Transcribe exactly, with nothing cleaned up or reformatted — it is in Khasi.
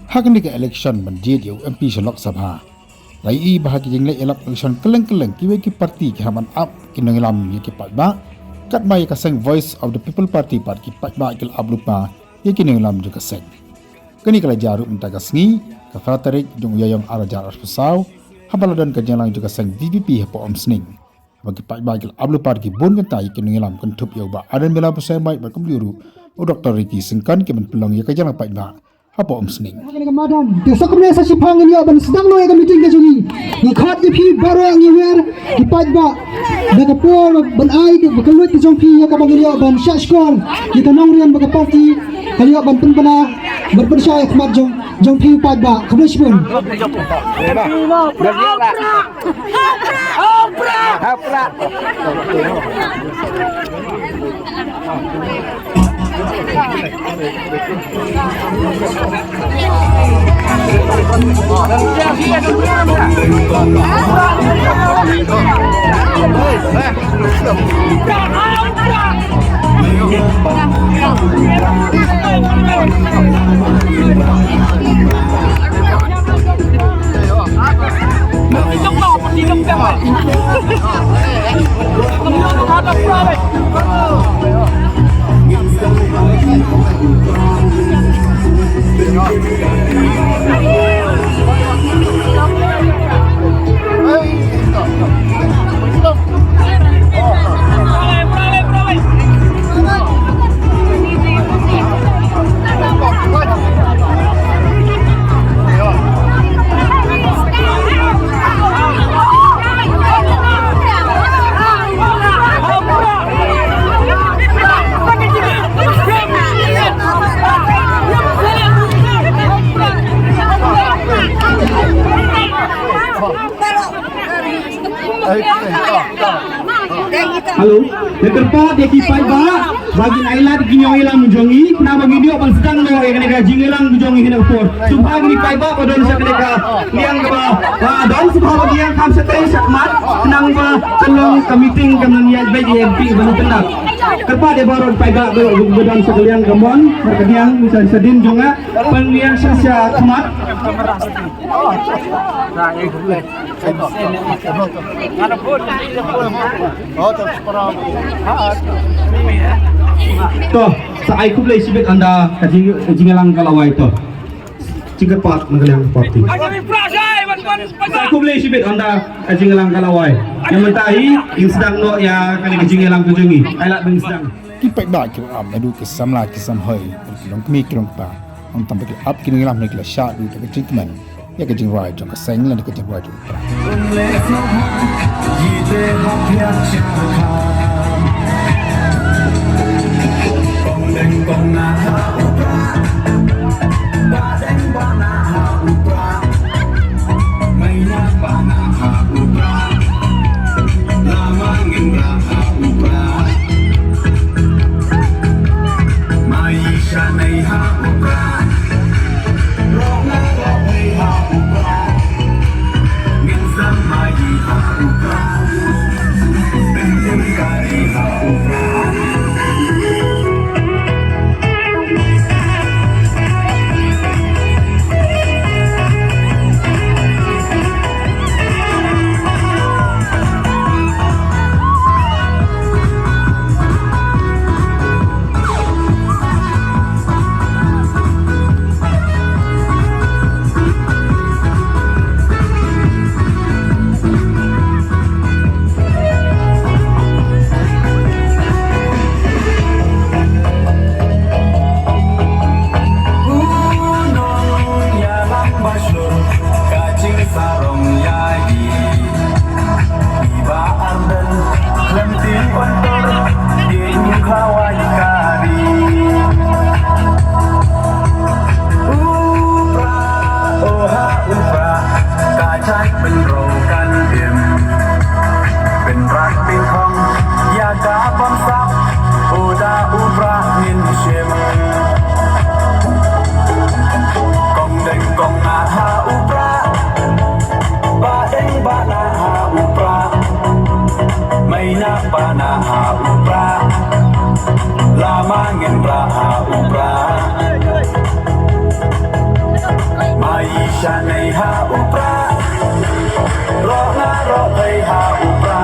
Ha kane ka election ban jied ïa u M P sha Lok Sabha, la ïohi ba ha ki jingleh ïalap election kylleng kylleng kiwei ki party ki hap ban ap ki nongïalam ïa ki paidbah, katba ïa ka seng Voice of the People Party pat ki paidbah ki la ap lypa ïa ki nongïalam jong ka seng. Kane ka la jia ruh mynta ka sngi, ka phra tarik jong u Ïaïong ar hajar arphew saw, haba la don ka jingïalang jong ka seng V P P hapoh Umsning. Haba ki paidbah ki la ap lypa da ki bun kynta ïa ki nongïalam, kynthup ïa u Bah Ardent Miller Basaiawmoit bad kumjuh ruh u Doctor Ricky Syngkon, ki ban pynlong ïa ka jingïalang paidbah hapoh Umsning. Kane ka madan, te sa kumne sa shiphang ngin ïoh ban sdang noh ïa ka meeting ka jong ngi. Ngi khot ïa phi baroh, ngi wer ki paidbah da ka por ban ai ka, ka lut ka jong phi ïa kaba ngin ïoh ban shah shkor ïa ka nongrim ba ka party ka ïoh ban pynbna, ban pynshai khmat jong, jong phi u paidbah. Khublei shibun. Hello. Ngi kyrpad ïa ki paidbah ba kin ailad ki nongïalam jong ngi, khnang ba ngin ïoh ban sdang noh ïa kane ka jingïalang jong ngi ha kane ka por. Sngewbha ïa ki paidbah ba don sha kane ka liang kaba, ba don, sngewbha ba kin ïakhun shatei shakhmat, khnang ba ka long ka meeting kan ïaid beit ïa ki ba ngi pyndap. Kyrpad ïa baroh ki paidbah ba, ba don sha ka liang ka mon, ka liang, sha, sha dien jong nga, ban ïakhun shakhmat. To, sa ai khublei shibit ynda ka jing, jingïalang ka la wai to. Jingkyrpad na ka liang ka party. Sa ai khublei shibit ynda ka jingïalang ka la wai. Ïa mynta hi, ngin sdang noh ïa kane ka jingïalang ka jong ngi. Ai lad ban sdang. Ki paidbah ki rangam naduh ki samla ki samhoi, ki longkmie ki longkpa. Ym tang ba ki ap ki nongïalam hynrei ki la shah duh da ka jingkmen ïa ka jingrwai jong ka seng lane ka jingrwai jong u Prah. Shanei ha u Prah, roh nga roh pei ha u Prah.